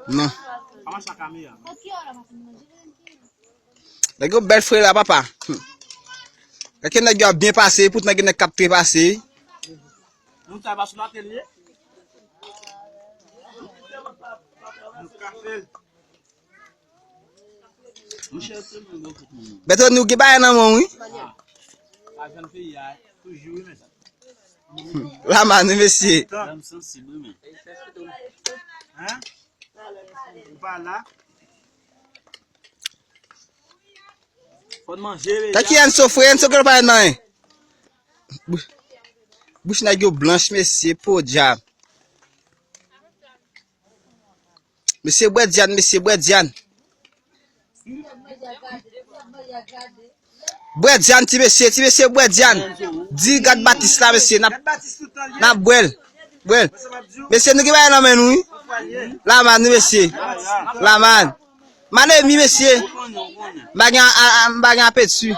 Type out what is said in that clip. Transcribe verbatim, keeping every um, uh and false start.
Non. Nèg yo bèl frè la, papa. Gade nèg yo ap byen pase, poutan gen nèg k ap trepase. Nou travay sou latèl ye. Nou ka fè l. Monchè, se mwen, mwen, tout moun. Bèto, nou gen bagay nan men w, wi. Lajan peyi a, toujou, wi, men. Laman, wi, mesye. Dam sansib, wi, men. Hein? Ou pa la? Fò n manje, mesye. Taki Enso, frè, Enso, ke l pa nan, hein? Bouch, bouch nèg yo blanch, mesye, podyab. Mesye bwè djad, mesye bwè djad. Bwè djad, ti mesye, ti mesye bwè djad. Di gad Batis la, mesye, n ap, n ap bwè l. Bwè l. Mesye, nou gen bagay nan men nou, wi. Laman, nou, mesye. Laman. Malemi, mesye. M pa gen a, a, m pa gen apeti.